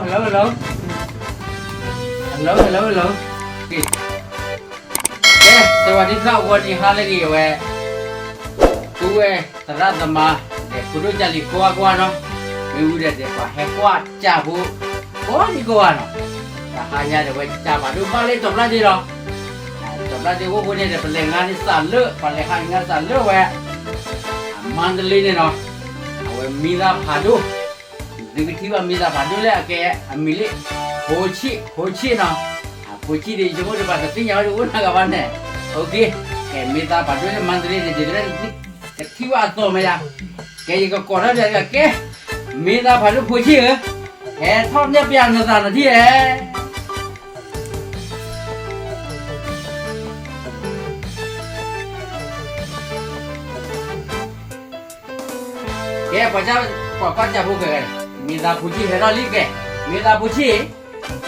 hello hello hello hello hello ကဲ ကဲ စဝၤဒံခါ ဂီၤနံၤဟါလၢအဂ့ၤဝဲ ပုၢ်ဝဲၢ် သရၣ်သမါ ဒီးဖိဒိၣ်ကၢ်လံၤကိးဂၤကိးဂၤနီၤ မ့ၢ်ဝံၤဒီး ပှၤဟဲကွၢ်စၢ်ဖိ ကိးဂၤဒဲးကိးဂၤနီၤ တဟါညါဒီး ဝဲစၢ်ဖးဒိၣ်ဘၣ်လၢတီၤဖျါဒ့လီၤ တီၤဖျါဒ့အဃိန့ၣ်ဒီး ပလဲၤငါန့ၢ်သးလၢ ပှၤလဲၤဟးန့ၢ်သးလၢဝဲ မါတလ့န့ၣ်နီၤ အဝဲမံသးဖးဒိၣ် သုကထံၣ်ဘၣ်မံသးဖးဒိၣ်လၢအကဲ အမံၤလံ ဖိဆံၣ် ဖိဆံၣ်နီၤ ဖိဆံၣ်ဒီး ယဆိကမိၣ်ဒီး ပှၤတသ့ၣ်ညါဝဲဒၣ်အိၣ်နၤဂၤဘၣ်န့ၣ် ကဲ မံသးဖးဒိၣ်လၢမါတလ့န့ၣ် ဒ်သိးလၢ ကထံၣ်ဘၣ်အသိးမ့ၢ်ယါ ကဲ ယကကိးထီၣ်ဒီး ကဲ မံသးဖးဒိၣ်ဖိဆံၣ်ဧၢ ဟဲထီၣ်နဲၣ်ပျးနသးနီၤထံၣ်ဧဲ ကဲ ပှၤကွၢ်စၢ်ဖိခဲဂၤန့ၣ် မံသးဖိဆံၣ်ဟဲထီၣ်လံကဲ မံသးဖိဆံၣ်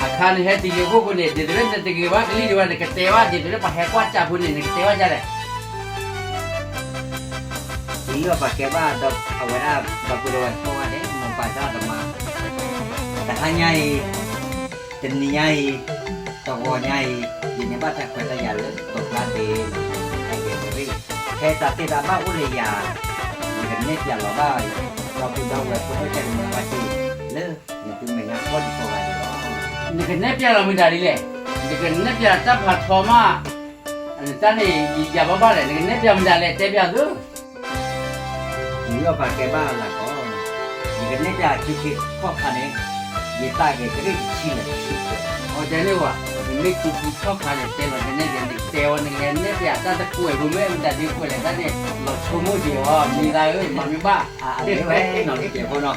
အခါနဟဲတုၤလံအဃိန့ၣ် ဒ်သိးလၢနတဂ့ၤဘၣ်ကလံၣ်ဒံးဘၣ် နကတဲဘၣ် ဒ်သိးလၢပှၤဟဲကွၢ်စၢ်ဖိန့ၣ် နကတဲဘၣ်ဒ်လဲၣ် ဒ်သိးပှၤကဲဘၣ်ဒီး အဝဲဒၣ် ဒီပုၢ်ဒီဝဲၢ်ကိးဂၤဒဲး မိၢ်ပၢ်သရၣ်သမါ တဟါညါအံၤ တနံၤညါအံၤ တဂီၤညါအံၤ ယန့ၢ်ဘၣ်တၢ်ခွဲးတၢ်ယာ်လၢ တီၤဖျါဒ့ အဂ့ၤကရံၣ် ဖဲတၢ်သ့တၢ်ဘၣ်အိၣ်လၢယၤ ယကနဲၣ်ပျးလီၤဘၣ် ဒီပုၢ်ဒီဝဲၢ်ဖိဒိၣ်ကၢ်လံၤမုၣ်ဘၣ်တ့ၢ် လၢနသုမဲာ်ညါကိးဒံးကိးဂၤဒဲးလီၤ. နကနဲၣ်ပျးလီၤမတၤဒ်လဲၣ်. နကနဲၣ်ပျးတၢ်ဖးထီမး, တၢ်န့ၣ် ယၤဘၣ်ဘၣ်လဲၣ်, နကနဲၣ်ပျးမတၤလဲၣ် တဲပျးသု. နယီၢ်ပာ်ကဲဘၣ်လၢကီး, ယကနဲၣ်ပျးအစုခံခီၣ်ခါန့ၣ်, ယတၢ်ဂဲၤကရံၣ်တဆံလၢခံကွဲး, အီၤဒဲန့ၣ်ဝဲ, နမ့ၢ်စုခံခီၣ်ခါန့ၣ် တဲလီၤကနဲၣ်ကဲ နကတဲဝဲ နကနဲၣ်ပျးတၢ်တကွဲးဖိမ့ၢ် မတၤဒ်ကွဲးလဲၣ် တၢ်န့ၣ် လီၤဆိကမိၣ်က့ၤအီၤ မံသးဧၢ မၤမ့ၢ်ဘၣ် အဝဲနီၤ ကဲဖိနီ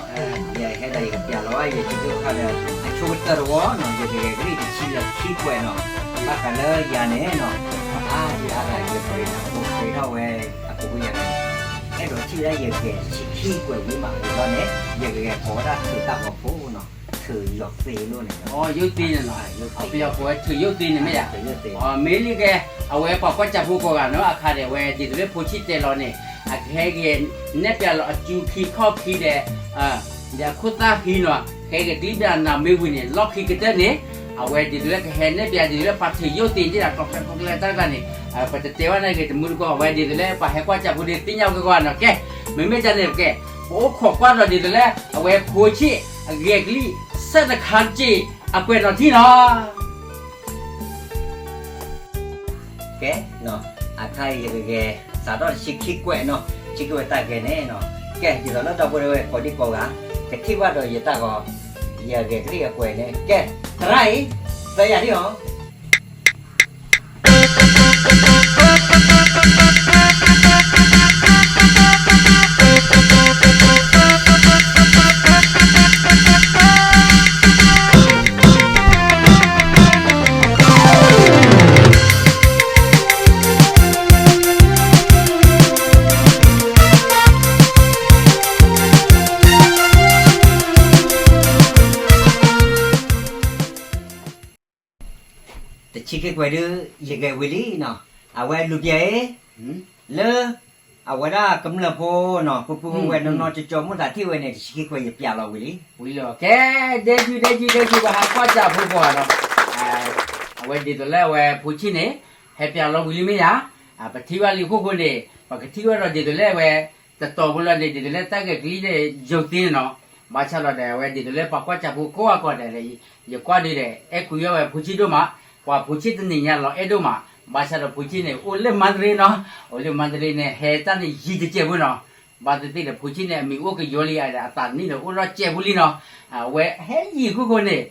ၤ, ယဟဲဒီးယကပျးလီၤဘၣ် ယစုခံခီၣ်ခါဒီး အဆိကတၢၢ်တဝီနီၤ ယကဂဲၤကရံၣ်တဆံလၢခံကွဲးနီၤ, ဘၣ်ဃးလၢယၤန့ၣ်နီၤ, အါဒံအါဂၤယပှ့ၤနၤဖိပှ့ၤထီၣ်ဝဲ အပူၤကွံာ်ယၤန့ၣ်, အဲၣ်ဒိးထံၣ်ဝဲဒၣ်ယကဂဲၤတဆံခံကွဲးဝံၤမး ဝံၤလီၤန့ၣ် ယကဂဲၤကိးဝဲဒၣ်ထုးတၢ်ဂီၤဖိနီၤ, ထုးယီၤသ့လိာ်န့ၣ်, ယီၤသ့န့ၣ်လီၤ, ပယီၤကိးဝဲထုးယီၤသ့န့ၣ်မ့ၢ်ဧါ, မ့ၢ်လံကဲ, အဝဲပှၤကွၢ်စၢ်ဖိကိးဂၤနီၤ အခါဒီး အဝဲဒ်သိးလၢဖိဆံၣ်တဲလီၤန့ၣ် အကဟဲက့ၤနဲၣ်ပျးလီၤအစုခံခီၣ်ခံဒီး ဒီးခိၣ်သၣ်ခံနီၤ ကဟဲက့ၤကလံၣ်ဘၣ်နၤမ့ၢ်ဝံၤန့ၣ် လီၢ်ခံကတၢၢ်န့ၣ်, အဝဲဒ်သိးလၢကဟဲနဲၣ်ပျးဒ်သိးလၢပှၤထုးယိၣ်သ့န့ၣ်ဒီး ကျီၢ်ကျဲကျီၢ်ကျဲတၢ်တဂၤန့ၣ်, ပတတဲဝဲန့ၣ်ဂ့ၤ တမူတကိး အဝဲဒ်သိးလၢပှၤဟဲကွၢ်စၢ်ဖိဒ်သ့ၣ်ညါဝဲကကွၢ်နီၤ ကဲ, မ့မ့ၢ်ဒ်န့ၣ်ကဲ, ပအိၣ်ခိးကွၢ်ဒီးဒ်သိးလၢ အဝဲဖိဆံၣ် အဂဲၤကလံၣ် ဆၢတခါတက့ၢ် အကွဲးနီၤထံနီၤ ကဲ, အခါအံၤယကဂဲၤစးထီၣ်တဆံခံကွဲးနီၤ, ဆံခံကွဲးတၢ်ဂဲၤန့ၣ်နီၤ, ကဲ ဒ်သိးလၢဒီပုၢ်ဝဲၢ်ကိးဒံကိးဂၤ ကထံၣ်ဘၣ်ဒီးယတၢ်ဂီၤ, ယဂဲၤကလံၣ်အကွဲးန့ၣ် ကဲ, သရၣ်အံၤ, သရၣ်ယၤဒ်အီၤ တဆံခံကွဲးဒုး ယဂဲၤဝံၤလံနီၤ, အဝဲလူၤပျဲၢ်အံၤ, လၢ အဝဲဒၣ်ကမျၢၢ်ဖိနီၤ ပုၢ်ပုၢ်ဝဲၢ်ဝဲၢ်နီၢ်နီၢ်ကၠီကၠီ မိၣ်သးထံၣ်ဝဲန့ၣ် တဆံခံကွဲးယပျးလီၤဝံၤလံ, ဝံၤလီၤ ကဲ, ဒဲကၠူ ဒဲကၠူ ဒဲကၠူ ပှၤဟးကွၢ်စၢ်ဖိကိးဂၤနီၤ, အဝဲဒ်သိးလၢအဝဲဖိဆံၣ်န့ၣ် ဟဲပျးလီၤဝံၤလံမ့ၢ်ဧါ, ပထံၣ်ဘၣ်လံအဃိဃိန့ၣ် ပကထံၣ်ဝဲဒီးဒ်သိးလၢအဝဲ တတီၤဖိလီၤန့ၣ် ဒ်သိးလၢတၢ်ဂဲၤကလံၣ်ဒီးယိၤသ့န့ၣ်နီၤ, ဘၣ်ဆၣ်ဒီး အဝဲဒ်သိးလၢပှၤကွၢ်စၢ်ဖိကိးဂၤကိးဂၤဒဲး ယကွၢ်ဒုးဒီး အဲၣ်ကွံာ်ဝဲဖိဆံၣ်ဒိၣ်မး, ပှၤဖိဆံၣ်တနံၤညါလီၤအဲၣ်ဒိၣ်မး, ဘၣ်ဆၣ်ဒီးဖိဆံၣ်န့ၣ် အိၣ်လၢမါတရ့နီၤ, အိၣ်လၢမါတရ့န့ၣ် ဟဲတၢ်န့ၣ်ယံာ်တစဲးဖိနီၤ, ဘၣ်သ့ၣ်သ့ၣ်ဒီးဖိဆံၣ်န့ၣ် အမံၤအိၣ်ကယီလံဧါဒီး အသးနံၣ်ဒီးအိၣ်ထီၣ်စဲးဖိလံနီၤ, အဝဲဟဲယံာ်အဃိဃိန့ၣ်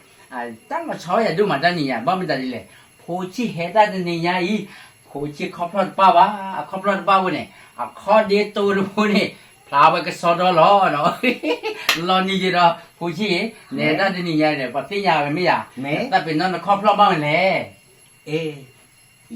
တၢ်လီၤဆီယၤဒိၣ်မးတၢ်နံၤညါ ဘၣ်မတၤဒ်လဲၣ်, ဖိဆံၣ်ဟဲတၢ်တနံၤညါအံၤ, ဖိဆံၣ်ခီဖျိတဘၣ်ဘၣ်, အခီဖျိတဘၣ်ဖိန့ၣ် အခီၣ်ဒ့တိၢ်တဘိန့ၣ် ဖျါဝဲကစီဒီလီၤနီၤ, လီၤနံၤယံာ်ဒီး ဖိဆံၣ်အံၤ နဲဒၣ်တနံၤညါဒီး ပှၤသ့ၣ်ညါဝဲမ့ၢ်ယၤ, တၢ်ပ့ၤနီၣ်နခီဖျိဘၣ်ဝဲလဲၣ် အ့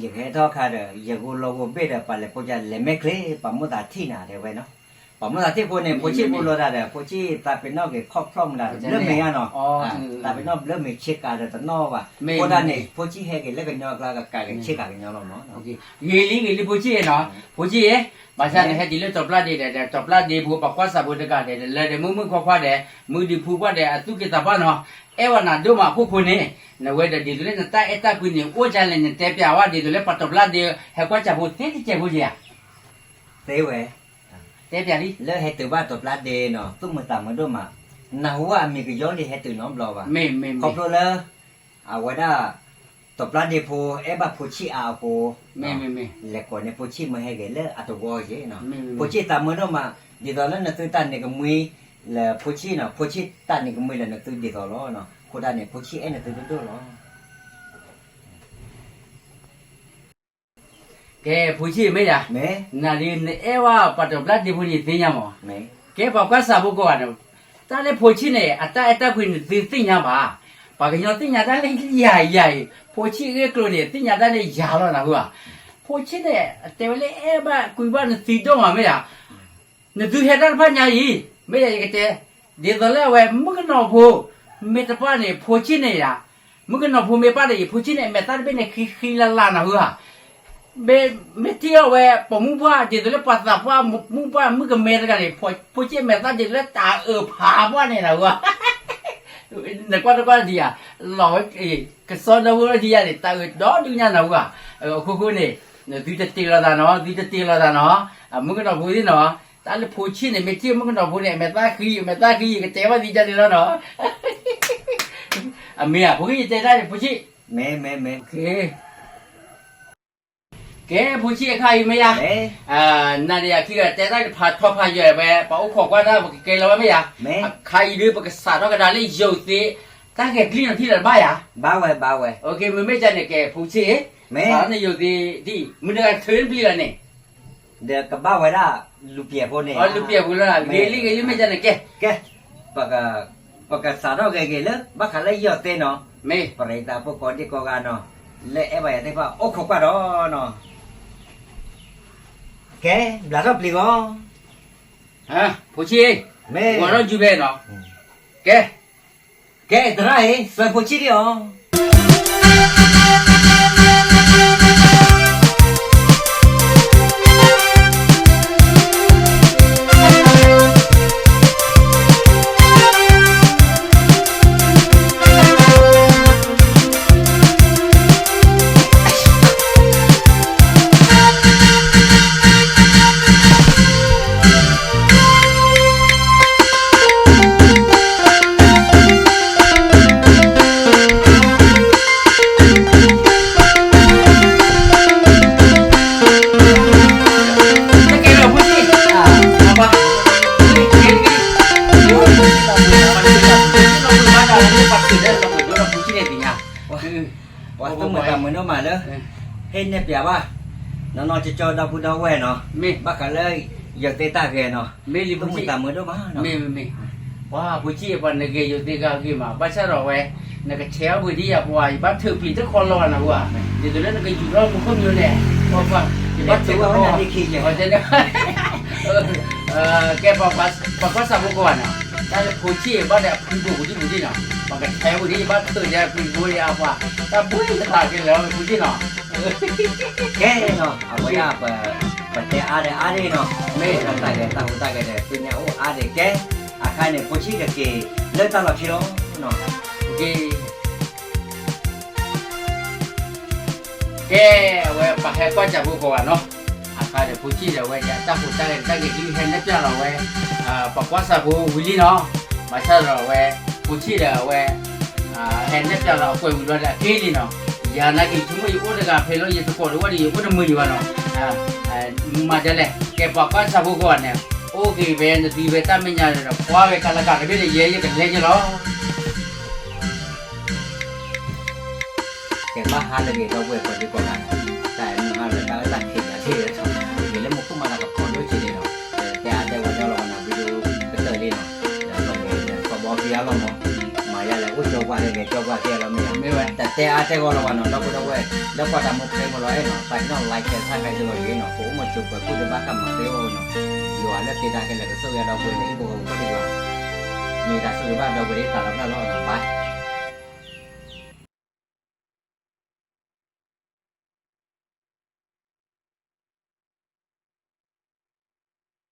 ယကဟဲထီၣ်ခါဒီး ယဂိၢ်လီၢ်ဂိၢ်ဘ့ၣ်ဒီး ပှၤလဲၤပိာ်ကလဲၤမဲာ်ချ့ ပှၤမိၣ်သးထံၣ်နၤတဲဝဲနီၤ, မုၢ်သးထံၣ်ဖိန့ၣ် ဖိဆံးဖိလိာ်တၢ်ဒီး ဖိဆံးသးပ့ၤနီၣ်က့ၤခီၣ်ဖျီၣ်မတၤတဘျၢၣ်မ့ၢ်ညါနီၤ, သးပ့ၤနီၣ်ဘျၢၣ်မ့ၢ်ဆ့ကၤဒီးတနီၣ်ဘၣ်, အဃိဒၣ်န့ၣ် ဖိဆံးဟဲက့ၤလၢကညီအကျါ ကကးက့ၤဆ့ကၤကညီလီၤမးနီၤ. ဂ့ၤလံဂ့ၤလံဖိဆံးနီၤ, ဖိဆံး, ဘၣ်ဆၣ်နဟဲတုၤလၢတီၤပျၢ်ဒ့ဒီး တီၤပျၢ်ဒ့ဖိပှၤကွၢ်စးဖိတဂၤဒီး လၢဒီးမုၢ်မုၢ်ခွါခွါဒီး မုၢ်ဒံးဖူခွါဒီး အသူၣ်က့ၤသးပှၢ်နီၤ, အဲၣ်ဝဲနၤဒိၣ်မးအခိၣ်ဃိန့ၣ်, နဝဲဒီးဒ်သိးလၢနတၢ်အဲၣ်တၢ်ကွံန့ၣ် အိၣ်ဒ်လဲၣ် နတဲပျးဝဲဒ်သိးလၢပှၤတီၤပျၢ်ဒ့ဟဲကွၢ်စးဖိသ့တစဲးဖိက့ၤဧါ. သ့ဝဲ, တဲပျးလံ, လၢဟဲတုၤဘၣ်တီၤပျၢ်ဒ့နီၤ သူၣ်မုာ်သးမုာ်ဒိၣ်မး, နၢ်ဟူဝဲအမံၤကယီလံ ဟဲတုၤနီတဘျီဘၣ်, ခီဖျိလၢ အဝဲဒၣ် တီၤပျၢ်ဒ့ဖိအဲၣ်ဘၣ်ဖိဆံးအါအဃိ, လဲၤကိးန့ၢ်ဖိဆံးမ့ၢ်ဟဲက့ၤလၢအတဝီက့ၤနီၤ, ဖိဆံးသးမုာ်ဒိၣ်မး, ဒ်သိးလၢနသုတၢ်နံၤကမှံ လၢဖိဆံးနီၤ, ဖိဆံးတၢ်နံၤကမှံလၢနသုဒ်သိးလီၤ, အဃိဒၣ်န့ၣ် ဖိဆံးအဲၣ်နသုဒိၣ်ဒိၣ်လီၤ. ကဲ ဖိဆံးမ့ၢ်ယၤ, နၤဒ်နအဲၣ်ဝဲပှၤတီၤပျၢ်ဒ့ဖိန့ၣ် ယသ့ၣ်ညါမး, ကဲပှၤကွၢ်စးဖိကိးဂၤန့ၣ်, တၢ်လၢဖိဆံးန့ၣ် အတၢ်အဲၣ်တၢ်ကွံန့ၣ် သုသ့ၣ်ညါဘၣ်, ပှၤကညီသ့ၣ်ညါတၢ်လၢယၤယၤအံၤ, ဖိဆံးအဂ့ၢ်ကျိၤန့ၣ် သ့ၣ်ညါတၢ်လၢယၤလီၤနၢ်ဟူဧါ, ဖိဆံးန့ၣ် အတဲဝဲလၢအဲၣ်ဘၣ်ကွံဘၣ်နသုဒိၣ်မးမ့ၢ်ယၤ နသုဟဲတၢ်တဖၣ်ညါအံၤ, မ့ၢ်ယၤယကတဲ, ဒ်သိးလၢအဝဲမုၣ်ကနီၤဖိ, မ့ၢ်တပၣ်န့ၣ် ဖိဆံးန့ၣ်ယၤ, မုၣ်ကနီၤဖိမ့ၢ်ပၣ်ဒီးအံၤ ဖိဆံးန့ၣ် အမဲာ်သၣ်တဘ့ၣ်န့ၣ် ဃံဃံလၤလၤနၢ်ဟူဧါ, မ့ၢ်ထံၣ်အီၤဝဲ ပှၤမုၢ်ပှၢ် ဒ်သိးလၢပှၤသးပှၢ်မုၣ်ပှၢ် မုၣ်ကမဲတဂၤန့ၣ် ဖိဆံးအမဲာ်သၣ်ဒ်သိးလၢတၢ်အၢၣ်ဖးပှၢ်န့ၣ်နၢ်ဟူဧါ, နကွၢ်တကွၢ်ဒံးဧါ, လီၤဝဲ ကစီဒီဝဲဒံးယၤန့ၣ် တၢ်အၢၣ်ဒီဒူၣ်ညါနၢ်ဟူဧါ, အခိၣ်ဃိန့ၣ်, သုတတ့လီၤသးနီၤ သုတတ့လီၤသးနီၤ, မုၣ်ကနီၤဖိသ့ၣ်နီၤ, တၢ်လၢဖိဆံးန့ၣ် မ့ၢ်ထံၣ်မုၣ်ကနီၤဖိန့ၣ် အမဲာ်သၣ်ဃံ အမဲာ်သၣ်ဃံ ယကတဲဘၣ်သံဒ်န့ၣ်လီၤနီၤ, အမ့ၢ်ဧါ ဖိဂ့ၢ်ယတဲတၢ်န့ၣ် ဖိဆံး, ကဲ ဖိဆံးအခါအံၤမ့ၢ်ယၤ, နၤဒီးယၤခံဂၤတဲတၢ်န့ၣ် ဖးထီဖးယၢၤဝဲ ပှၤအိၣ်ခိးကွၢ်တၢ် ပကကဲလီၤဝဲမ့ၢ်ယၤ, အခါအံၤဒုး ပကစးထီၣ်ကဒါလၢယိၤသ့ တၢ်ဂဲၤကလံၣ်နီၤထံၣ်လၢၤတဘၣ်ယၤ, မ့မ့ၢ်ဒ်န့ၣ်ကဲ ဖိဆံး, နယိၤသ့ဒ်အံၤ မုၢ်တဂၤထုးနပျံၤလီၤန့ၣ် ဒီးကဘၣ်ဝဲဒၣ် လူၤပျဲၢ်ဖိန့ၣ်, လူၤပျဲၢ်ဖိလီၤ, ဂ့ၤလံဂ့ၤလံ မ့ၢ်ဒ်န့ၣ်ကဲ, ကဲ, ပကစးထီၣ်ဂဲၤက့ၤလၢ ဘၣ်ဃးလၢယိၤသ့နီၤ, မ့ၢ်ပရံသးဖိကိးဒံကိးဂၤနီၤ, လၢအဲၣ်ဘၣ်ယၤသ့ၣ်တဖၣ်အိၣ်ခိးကွၢ်ဒီးနီၤ, ကဲ, ဘျးထီၣ်ပျံၤဂီၤ, ဖိဆံး, မ့ၢ်ဂီၤထီၣ်ယူၤဖဲနီၤ, ကဲ ကဲ သရၣ်အံၤ စွဲဖိဆံးဒံးအီၤ ပှၤသူၣ်မုာ်သးမုာ်ဒိၣ်မးလၢ ဟ့ၣ်နဲၣ်ပျးဘၣ် နီၢ်နီၢ်ကၠီကၠီဒီပုၢ်ဒီဝဲၢ်နီၤ, ဘၣ်ဃးလၢယိၤသ့ၣ်တၢ်ဂဲၤနီၤ, မ့ၢ်လံ သူၣ်မုာ်သးမုာ်ဒိၣ်မးနီၤ, မ့ၢ်မ့ၢ်မ့ၢ်, ပှၤဖိဆံးအပှၤနဂဲၤယိၤသ့ၣ်ဂၤဂ့ၤမး ဘၣ်ဆၣ်ဒီးဝဲ နကဆဲးအီၣ်ဘှံးဒ်ယၤပှၤ ယဘၣ်ထုးပျံၤတခီလီၤနၢ်ဟူဧါ, ဒ်သိးလၢနကယူၤထီၣ်မူခိၣ်မၠိန့ၣ်, ပှၤ ယဘၣ်ထုးဝဲနၤဒ်ခံယဲ ကဲ ပှၤကွၢ်စၢ်ဖိကိးဂၤနီၤ, တၢ်လၢဖိဆံးဘၣ်ဒီးအဖုဖိပူၤဒံးပူၤဒံးနီၤ, ပှၤကဆဲးဝဲဒ်ယဘၣ်ထုးဒီးပျံၤဖိယၤပှၤ, တၢ်ဘှံးတဖၣ်က့ၤလၢဖိဆံးနီၤ, ကဲနီၤ အဝဲဒၣ် ပတဲအါဒီးအါဒ်နီၤ, မ့ၢ်တၢ်ဂဲၤတၢ်ဟူးတၢ်ဂဲၤဒီး သ့ၣ်ညါအိၣ်အါဒံးကဲ, အခါန့ၣ် ဖိဆံးကက့ၤလၢတၢ်လီၢ်ခံလီၤနီၤ. ကဲ အဝဲပှၤဟဲကွၢ်စၢ်ဖိကိးဂၤနီၤ, အခါဒီးဖိဆံးဒီးအဝဲဒၣ်တၢ်ဟူးတၢ်ဂဲၤတၢ်ဂဲၤကလံၣ်ဟဲနဲၣ်ပျးလီၤဝဲ ပှၤကွၢ်စၢ်ဖိဝံၤလံနီၤ, ဘၣ်ဆၣ်ဒီးအဝဲ ဖိဆံးဒီးအဝဲ ဟဲနဲၣ်ပျးလီၤအကွဲးဝံၤလီၤဒီးအက့ၢ်လံနီၤ, ယၤနာ်က့ၤဆိကမိၣ်ယအိၣ်တဂၤဖဲလီၤ ယသကိးတအိၣ်ဒီးယအိၣ်တမုာ်ယၤဘၣ်နီၤ, မၤဒ်လဲၣ် ကဲပှၤကွၢ်စၢ်ဖိကိးဂၤန့ၣ်, အိၣ်က့ၤဖဲနသံဖဲတၢ်မဲာ်ညါဒီး ကွၢ်ဝဲကလၤကၤတဘ့ၣ်န့ၣ် ယဲယကလဲၤက့ၤလီၤ. ကဲဘၣ်ဟါလၢအဂ့ၤ ဒီပုၢ်ဝဲၢ်ကိးဒံကိးဂၤ, တၢ်အဲၣ်မုၢ်ဟါလၢတၢ်အၢတၢ်သံးတၢ်ထံၣ်လၢထီၣ်, ဂ့ၤလၢမူခိၣ်မၤလၤကပီၤဒိၣ်က့ၤန့ၣ်လီၤ, တဲအါတဲဝဲညီလီၤဝဲနီၤ video ကတၢၢ်လံနီၤ, ဒီးလီၤက့ၤဒီးကီဘီကံအါလီၤမး, မၤယါလဲၣ် အိၣ်ကၠိ ပှၤကဂဲၤကၠီပှၤကဲလီၤမ့ၢ်နီၤ, မ့ၢ်ဝဲတတဲအါတဲဂီၢ်လီၤဘၣ်နီၤ, ဒီပုၢ်ဒီဝဲၢ် လၢကွၢ်တၢ်မူဖျဲမူလီၤနီၤ, သးကနီၣ် like ဆၢ်ခါစ့ၢ်ကီးတဂ့ၤနီၤ, ပအိၣ်မူဆိးပၢၤခိၣ်တဘၣ်ခၣ်မၤသ့အိၣ်နီၤ, ယွၤလၢသ့တၢ်ခဲလၢာ်ကဆိၣ်ဂ့ၤဒီပုၢ်ဝဲၢ် ဟံၣ်ဖိဃီဖိတက့ၢ်, မ့ၢ်တၢ်ဆိၣ်ဂ့ၤဘၣ်ဒီပုၢ်ဝဲၢ်သးလီၤပျၢ်လီၤနီၤ, bye.